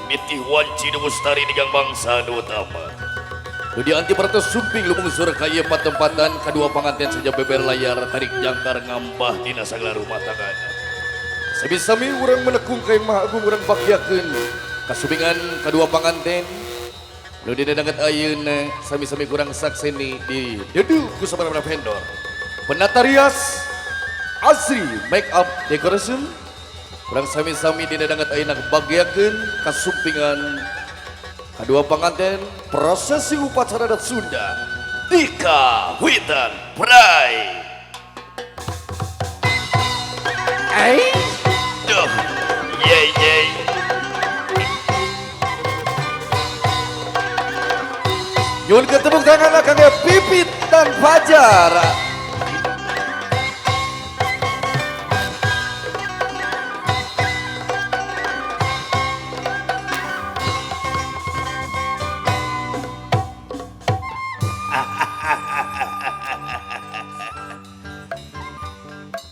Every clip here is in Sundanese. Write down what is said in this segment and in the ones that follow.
Nitih wanci nu mustari di gang bangsa nu utama. Nu dianti baratos sumping lumungsur ka ieu patempatan kadua panganten saja beber layar tarik jangkar ngambah dina sagala rumah tanggana. Sami-sami urang menekung ka Yang Maha Agung urang bakyakeun kasumpingan kadua panganten. Nu dina danget ayeuna sami-sami kurang sakseni di dedu ku sabaraha vendor. Penata rias Azri Make Up Decoration. Urang sami-sami dina danget ayeuna bagyakeun kasumpingan kadua panganten prosesi upacara adat Sunda Dika Witan Prai. Ai Duh, ye ye. Nyuhun tepuk tangan kangge Pipit dan Fajar.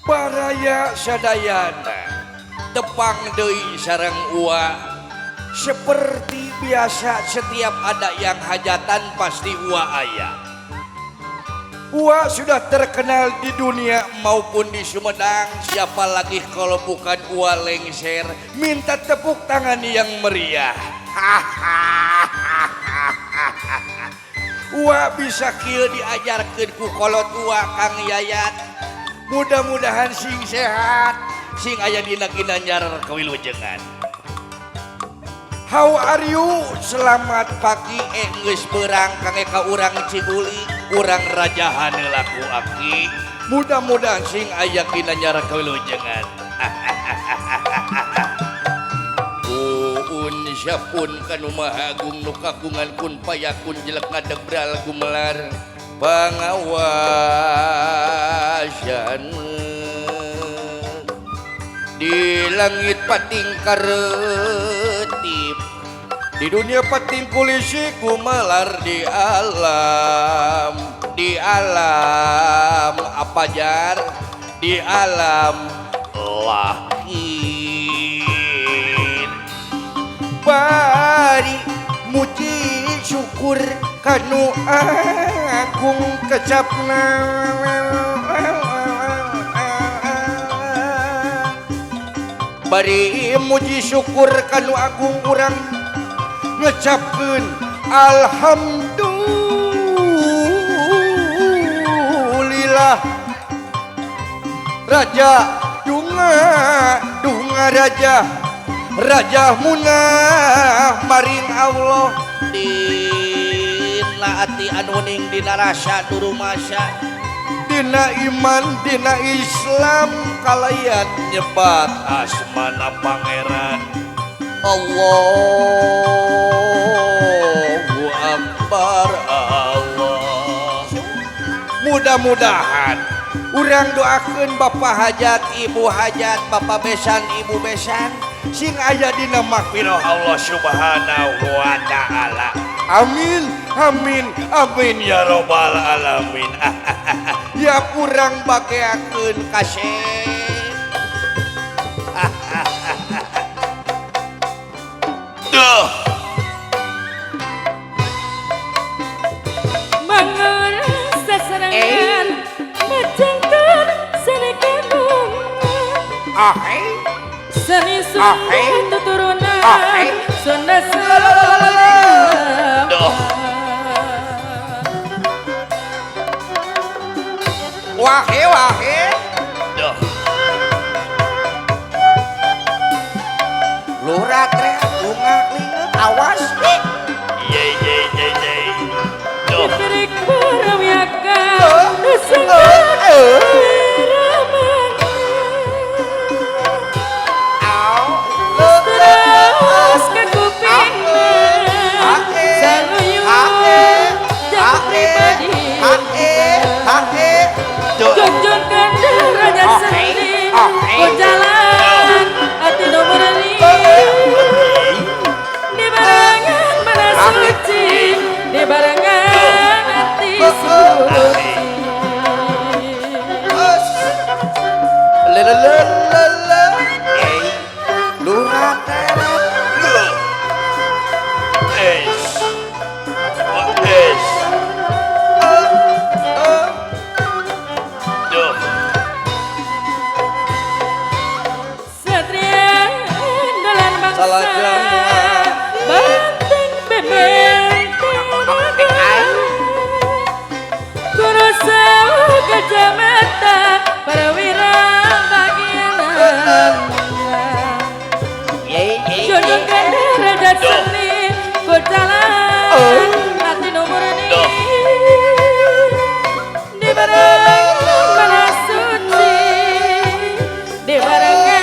Baraya sadayana tepang deui sareng Uwa. Seperti biasa setiap ada yang hajatan pasti Uwa aya. Uwa sudah terkenal di dunia maupun di Sumedang. Siapa lagi kalau bukan Uwa Lengser. Minta tepuk tangan yang meriah. Uwa bisa kieu diajarkeun ku kolot Uwa Kang Yayat. Mudah-mudahan sing sehat, sing aya dina ginanjar kawilujengan. How are you? Selamat pagi, geus beurang kangge ka urang Cibuli, urang rajahan laku aki. Mudah-mudahan sing aya ginanjar kawilujengan. Uun syapun kanu Maha Agung nu kagungan kun payakun jelek ngadeg bral gumelar pangawasan di langit pating karetip di dunia pating kulisi gumelar di alam, di alam apa jar, di alam lahir. Bari muji syukur kanu agung kecapna. Bari muji syukur kanu agung urang ngecapkeun alhamdulillah. Raja dunga dunga raja raja munah maring Allah. Dina ati anu ning dina rasa durumasa dina iman dina Islam kalayan nyebat asmana pangeran Allahu Akbar Allah. Mudah-mudahan urang doakeun Bapak hajat, Ibu hajat, Bapak besan, Ibu besan sing aya dina magfirah Allah Subhanahu wa taala. Amin amin amin ya robbal alamin. Ya kurang bageakeun kasep. Duh. Mangun sasarengan macangkan seni kandungan. Ahai. Seni Sunda tuturunan Sunda Duh. Wahe wahe. Duh. Lurah teh bunga lingeut awas. Ye ye ye ye. Duh. Diterik berawiakan Sunda. Terus ke kupingna saluyur jatuh pribadi Jogjon kandaranya seni jalan hati nomor di barengan mana suci di barengan hati suci. La la la la. Lurah teret. Salajengna Banteng bebenteng Kurusa gajah mata perwira bagian Jodohkan derajat seni ku jalan hati nu murni dibarengan mana suci dibarengan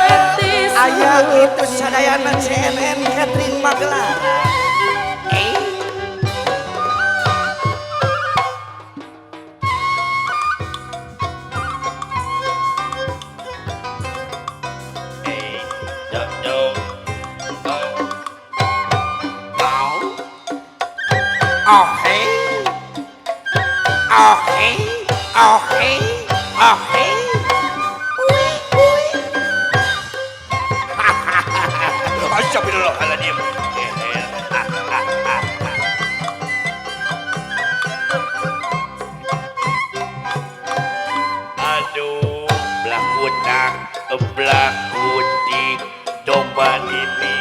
hati Aya suci. itu sadayana CNN Catering Magelang. Oke. Oke. Oke. Oke. Ui, ui. Astagfirullahaladzim. Aduh, belah kutak, belah kutik, domba ini.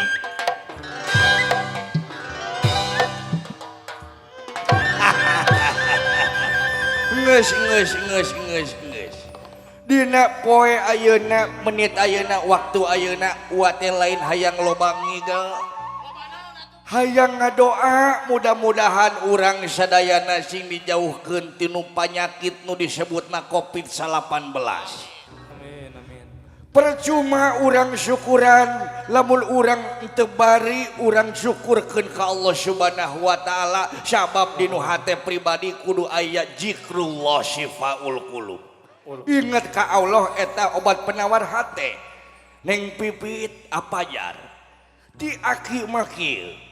Nges, nges, nges, nges, nges. Dina poe ayeuna, menit ayeuna, waktu ayeuna, uwa teh lain hayang loba ngigel. Hayang ngadoa mudah-mudahan urang sadayana sing dijauhkeun tinu panyakit nu disebutna Covid-19. Amin, amin. Percuma urang syukuran lamun urang teu bari urang syukurkeun ka Allah Subhanahu wa taala sabab dinu hate pribadi kudu aya zikrullah syifaul qulub. Ingat ka Allah eta obat penawar hate. Neng pipit apajar di aki makil.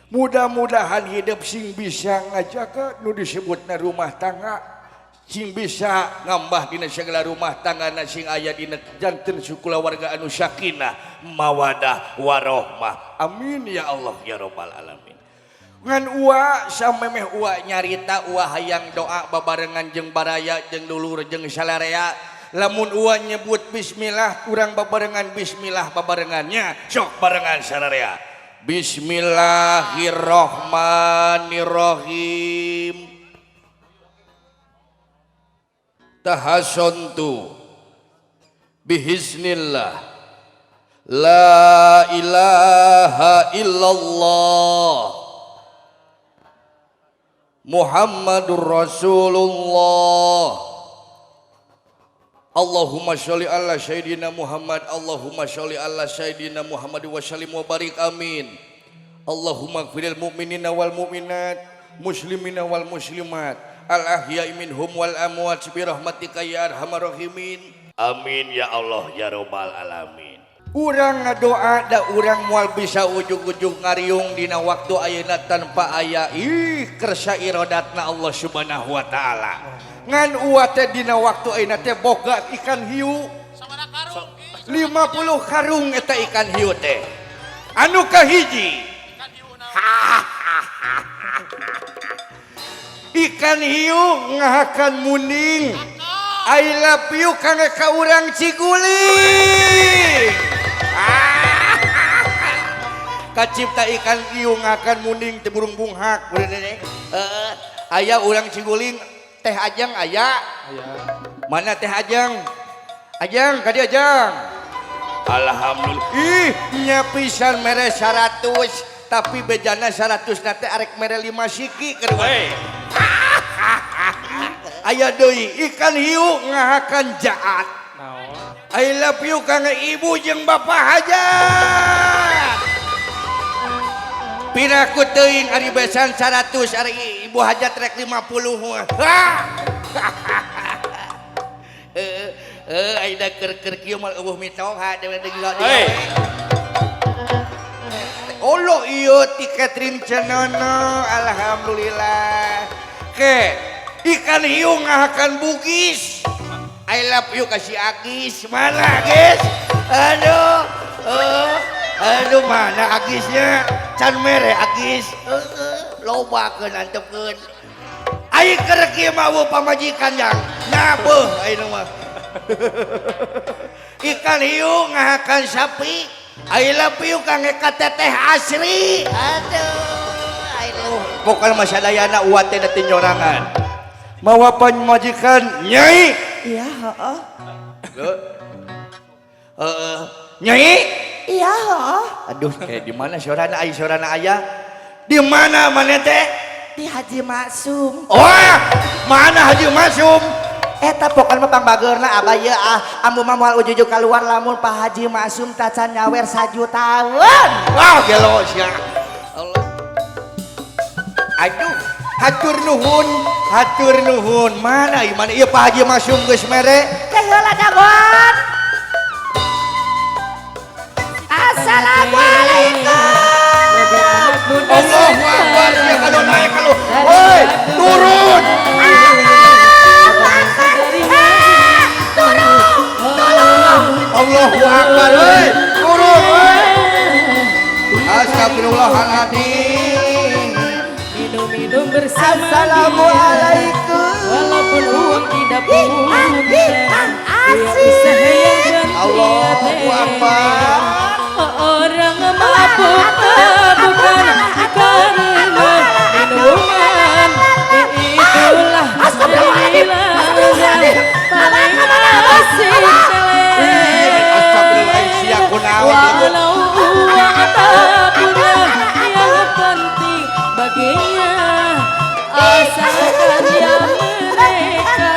Mudah-mudahan hidup sing bisa ngajaga nu disebutna rumah tangga, sing bisa ngambah dina segala rumah tangga na sing aya dina janten sukulawarga anu sakinah mawadah warohmah. Amin ya Allah ya robbal alamin. Ngan ua samemeh ua nyarita ua hayang doa babarengan jeung baraya jeung dulur jeung salarea. Lamun ua nyebut bismillah urang babarengan bismillah babarengannya sok barengan sararea. Bismillahirrahmanirrahim. Tahasontu bihiznillah la ilaha illallah Muhammadur Rasulullah. Allahumma sholli ala Sayyidina Muhammad, Allahumma sholli ala Sayyidina Muhammad wa sallim wa barik, amin. Allahumma gfiril mu'minina wal mu'minat, muslimina wal muslimat, al ahya'i minhum wal amwat bi rahmatika ya arhamar rahimin. Amin ya Allah ya robbal alamin. Urang ngadoa da urang moal bisa ujug-ujug ngariung dina waktu ayeuna tanpa aya ih kersa irodatna Allah Subhanahu wa taala. Ngan uwa teh dina waktu ayeuna teh boga ikan hiu 50 karung eta ikan hiu teh. Anu kahiji ikan hiu ngahakan muning. I love you kangge ka urang Ciguling. Kacipta ikan hiu ngahakan muning teh burung bunghak. Heeh, aya urang Ciguling teh Ajeng aya. Aya. Mana teh Ajeng? Ajeng ka dieu Ajeng. Alhamdulillah. Ih, nya pisan mere 100 tapi bejana 100 na teh arek mere 5 siki keur. Aya deui ikan hiu ngahakan jaat. Naon? I love you kangge ibu jeung bapak hajat. Piraku teuing ari besan 100 ari ibu hajat rek 50 mah. Heeh, ayeuna keur-keur kieu mah eueuh mitoha dewe deui gila. Hei. Olo ieu ti Catherine Cenono, alhamdulillah. Ke ikan hiu ngahakan bugis. I love you kasih Agis. Mana Agis? Aduh, aduh mana Agisnya? Can mere Agis. Loba keun antepkeun. Ai keur kieu mah eueuh pamajikan jang. Nabeuh ayeuna mah. Ikan hiu ngahakan sapi. I love you kang ka Teteh Asri. Aduh, I love. Pokoknya masadayana uwa teh da tinyorangan. Mawa pamajikan Nyai. Iya, heeh. Heeh. Nyai. Iya, heeh. Aduh, kayak di mana sorana ai sorana aya? Di mana mana teh? Di Haji Maksum. Wah, mana Haji Maksum? Eta pokokna mah pangbageurna abah ieu ah, ambu mah moal ujug keluar lamun Pak Haji Maksum tacan nyawer sajutaeun. Wah, gelo sia. Allah. Aduh, hatur nuhun, hatur nuhun. Mana ieu mana ieu Pak Haji Maksum geus mere? Teh heula dagon. Assalamualaikum. Allahu Akbar, ya kalau naik kalau, woi, turun. Allahu Akbar, woi, turun, woi. Astagfirullahaladzim. Minum-minum bersama Assalamualaikum. dia, walaupun uang tidak punya, dia Asik. usaha yang penting. Allahu Akbar. Orang mabuk bukan karena minuman, itulah Astagfirullahaladzim. paling asik. Astagfirullahaladzim, sia kunaon ieu? Walau uang tak punya, yang penting baginya asalkan dia mereka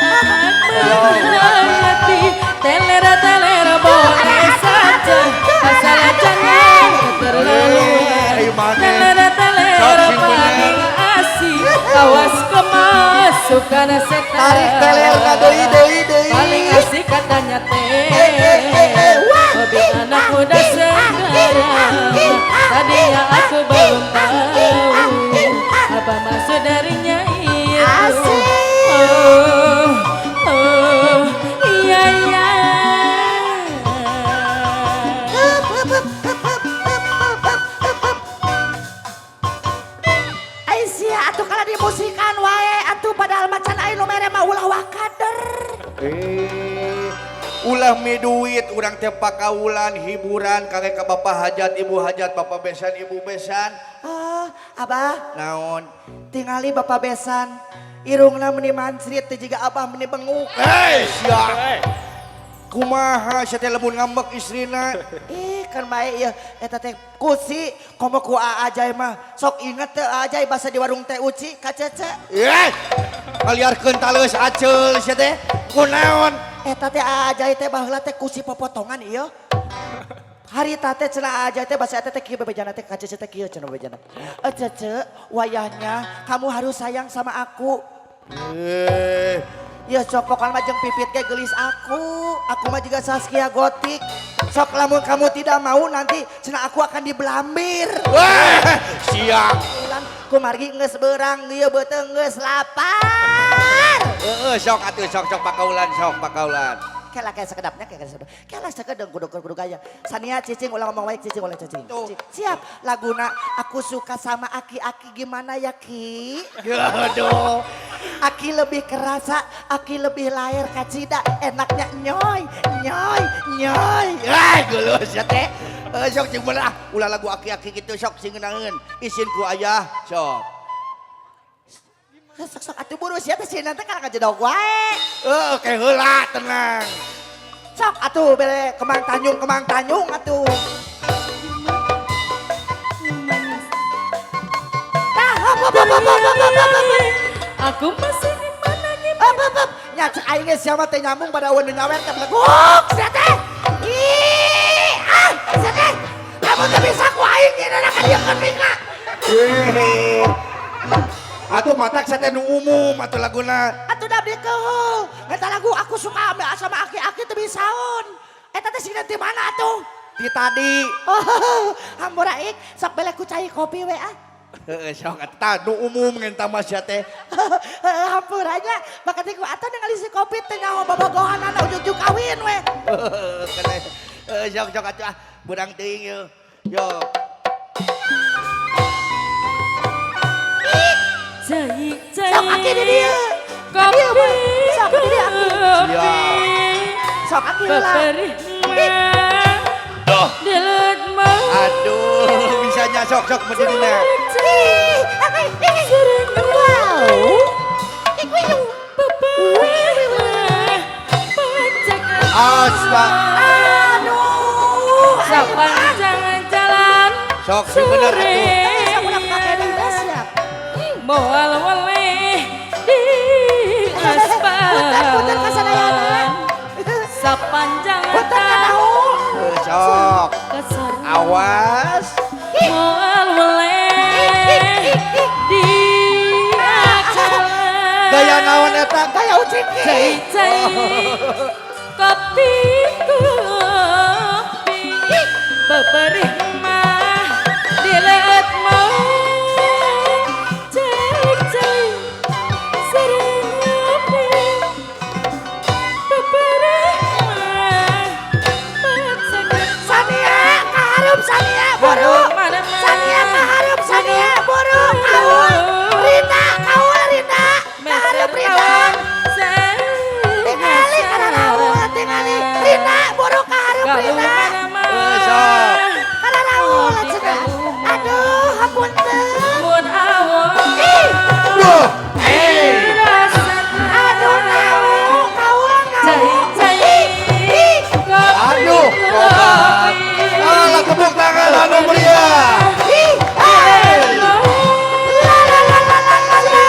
anak mengerti. Teler-teler boleh saja, asal jangan keterlaluan. Eh, mana? Teler-teler Sok sing bener. paling asik, awas kemasukan setan. Tarik teler ka deui deui deui. Paling asik katanya teh, hobi anak muda sekarang. Tadinya aku belum tahu apa maksud darinya itu. Asik. Oh, oh, iya iya. Ai sia atuh kana dimusikan wae atuh padahal macan aing nu mere mah ulah wakader. Eh, ulah mi duit urang teh pakaulan hiburan kage ka bapak hajat ibu hajat bapak besan ibu besan. Ah, abah Naon? Tingali bapak besan irungna meni mancrit teh jiga abah meni benguk. Eh, sia. Kumaha sia teh lamun ngambek istrina? Ih, kan bae ieu eta teh kusi komo ku Aajai mah. Sok inget teh Aajai basa di warung teh Uci ka Cece. Eh, ngaliarkeun taleus acel sia teh. Kunaon? Eta teh Aajai teh baheula teh kusi popotongan ieu. Harita teh cenah Aajai teh basa eta teh kieu bebejana teh ka Cece teh kieu cenah bebejana. Eh Cece, wayahnya kamu harus sayang sama aku. Eh, Ya sok pokokna mah jeung pipit ge geulis aku. Aku mah juga Saskia Gotik. Sok lamun kamu tidak mau nanti cenah aku akan dibelambir. Wah, sia. Ulang kumargi geus beurang ieu beuteung geus lapar. Heeh, sok atuh sok sok pakaulan sok pakaulan. Kela kayak sekedapnya kayak sekedap. Kela sekedeng kudu kudu gaya. Sania cicing ulah ngomong baik cicing ulah cicing. Tuh. Siap laguna aku suka sama aki-aki gimana ya Ki? Aduh. Aki lebih kerasa, aki lebih lahir kacida, enaknya nyoy, nyoy, nyoy. Eh, geuleuh sia teh. Eh, sok cing bener ah, ulah lagu aki-aki gitu sok sing ngeunaheun. Isin ku ayah, sok. Sok sok atuh buru sia teh sieun teh kana ngajedog wae. Eh, ke heula tenang. Sok atuh bere kemang tanyung atuh. Tah, hop hop hop hop hop hop hop hop. Aku masih di mana gimana? Hop hop hop. Nya cek aing ge sia mah teh nyambung pada eueun nu nyawer teh beleguk sia teh. Ih, ah, sia teh. Kamu teh bisa ku aing nyeuna ka dieu keun mika. Eh. Atuh matak sia teh nu umum atuh laguna. Atuh da abdi keuheul. Eta lagu aku suka sama aki-aki teu bisaeun. Eta teh sieun ti mana atuh? Ti tadi. Oh, hampura ik, sok belek ku cai kopi we ah. Heeh, sok atuh nu umum ngenta mah sia teh. Hampura nya, bakat ku atuh ningali si kopi teh nyaho bobogohanana ujug-ujug kawin we. Kena. Eh, sok sok atuh ah, beurang teuing yeuh. Yo. Cai cai. Sok aki di dieu. Kopi Sok di dieu aki. kopi. Sok aki heula. Peperih mah. Aduh. Dileut mah. Aduh, bisanya sok-sok berdirinya. Wow. Astaga. Aduh. Sepanjang jalan Sok sing bener atuh. Sok udah pakai deui dah siap. Moal weleh di aspal. Puter-puter ka sadayana. Sepanjang Puter ka tahu. Eh, sok. Kasar. Awas. Moal weleh di akalan. Gaya naon eta? Gaya ucing. Cai cai kopi kopi beberih mah dileut mah cai cai sareng ngopi beberih mah pacakan. Sania kaharep Sania buru. Sania kaharep Sania buru. Kaul. Rina kaul Rina. Kaharep Rina. Tingali kararaul tingali. Rina buru kaharep Rina. Eh, sok. Kararaul cenah. Aduh hapunten. Mun awon Ih. Duh. Aduh nau kaul nau. Cai cai Ih. Aduh, komat. Alah tepuk tangan anu meriah. Ih. Ah. La la la la la la la.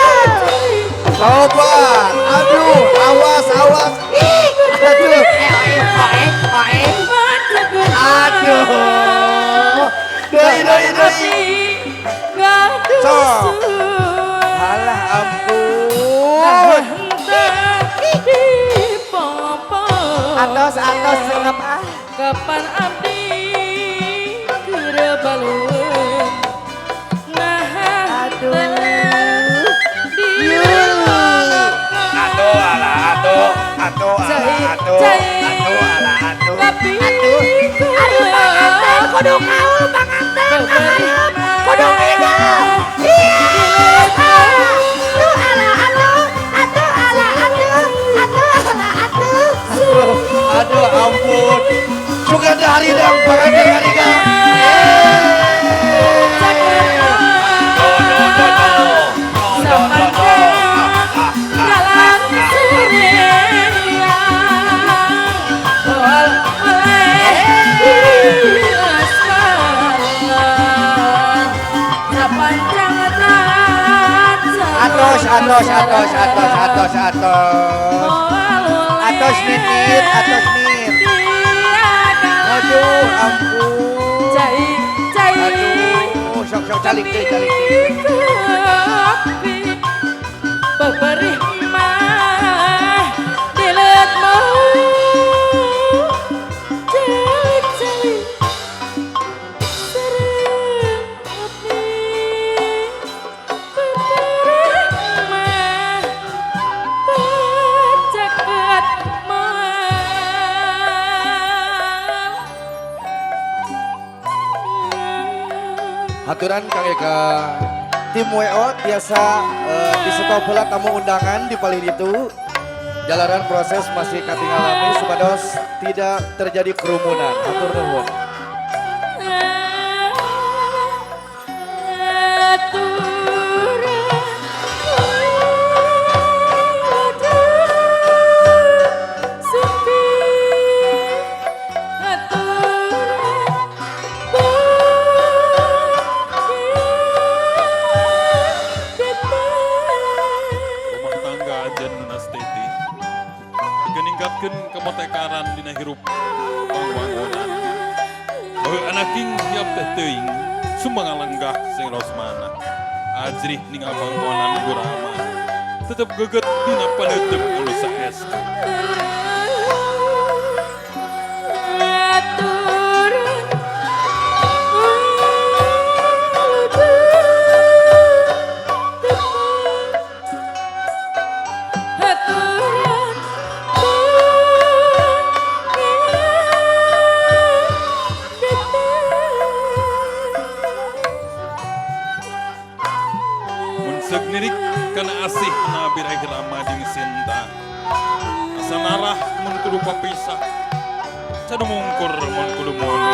Sobat, aduh, awas, awas. Ih. Aduh, Oe oe oe. aduh. Deui, deui, deui. Sok. Alah ampun. Atos atos sengep ah. Kapan abdi keur balueun nah Aduh. di Atuh, alah, atuh, atuh, alah, atuh, atuh, alah, atuh. Kopi Aduh. Aduh panganten kudu kaul panganten kaharep kudu ngidul. Iya. Aduh alah atuh atuh alah atuh atuh alah atuh. Aduh, ampun. Suka ada hari dong, panganten hari dong. No no no no. No no no no. Jalan sendirian moal weleh di aspalan sepanjang Atos, atos, atos, atos, atos, atos. Atos nitip, atos nit. Aduh, ampun. Cai cai Aduh, sok sok calik deui, calik deui. Kopi beberih mah dileut mah cai cai sareng ngopi beberih mah pacaket moal. Haturan Kang Eka. Tim WO biasa disetop pula tamu undangan di paling itu. Jalanan proses masih katingalami supados tidak terjadi kerumunan. Hatur nuhun. Rumah tangga anjeun nu nastiti geningkatkeun kamotekaran dina hirup pangwangunan. Heuh anaking tiap teh teuing sumangalenggah sing rosmana. Ajrih ningal panggonan gurama tetep geget dina paneuteub anu saestu. Mun seug nirik kana asih na biraih rama jeung Sinta. Asa narah mun kudu papisah. Sadumungkur mun kudu mundur.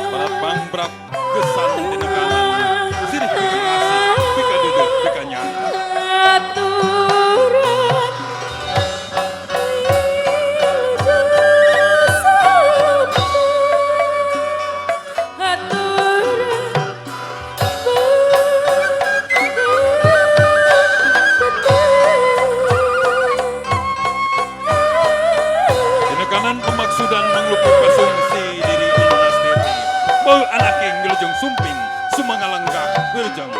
Barat pangbrap kesan tinekanan. Sirih pika asih, pika deudeuh, pika nyata. Aturan Tinekanan pemaksudan manglupu pasungsi diri anu nastiti. Beuh anaking wilujeng sumping, sumangalenggah wilujeng.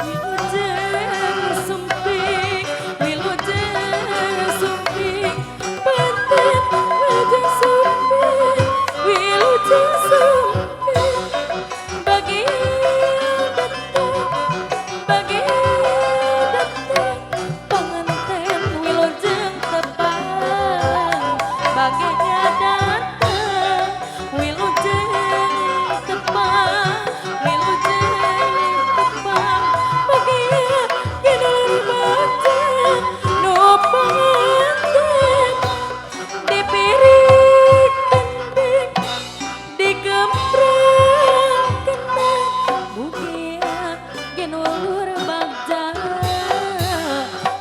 Wilujeng sumping, wilujeng sumping, panten wilujeng sumping, wilujeng sumping. Bagi datang, bagi datang, panganten wilujeng tepang. Baginya datang, wilujeng tepang, wilujeng tepang. Bagia ginulur baca nu panganten dipirik kendeng digemprang kendeng mugia ginulur bagja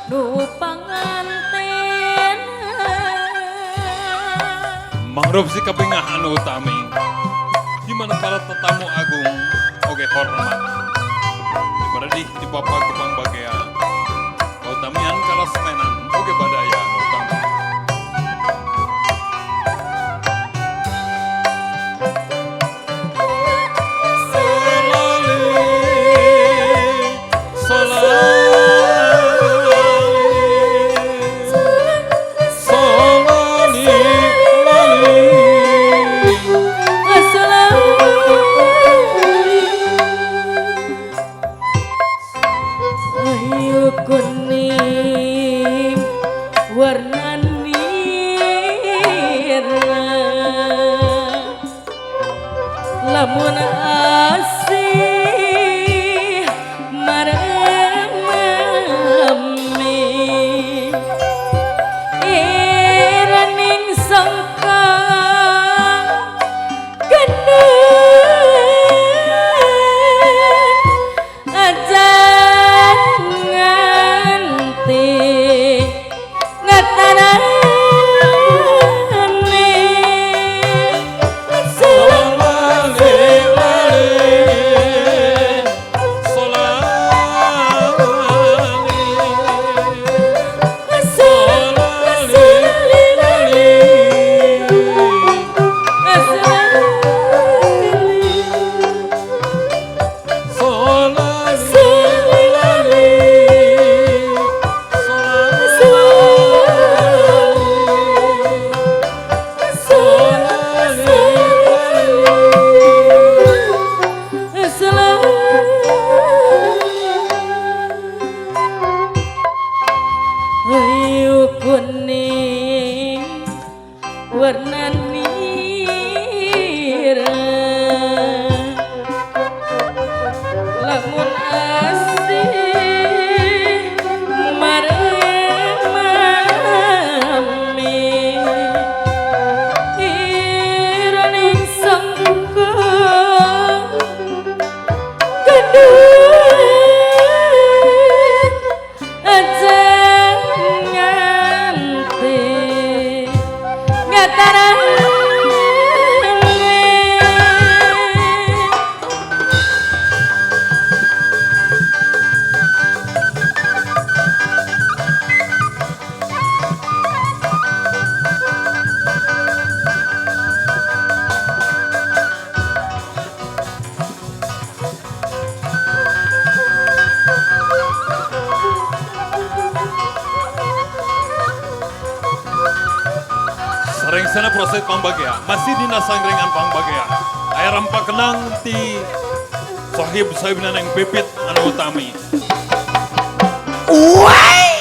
nu panganten. Mangrup si kabengah anu utami, di mana para tetamu agung oge hormat. Diparadih di bapa gebang bagea, kautamian karasmenan oge badaya anu utami. Solali, solali, lali. Ayu kuning warna nira lamun asih maremami iraning sangka gendut aja nganti ngatarane. Solali, lali, solali, solali, lali. Solali, lali, solali, Ayu kuning warna nira lamun asih maremami iraning sangka gendut aja nganti ngatarane. Sarengsana proses pangbagea masih dina sangrengan pangbagea. Aya rampak kenang ti sahib sahib naneng pipit anu utami. Wah!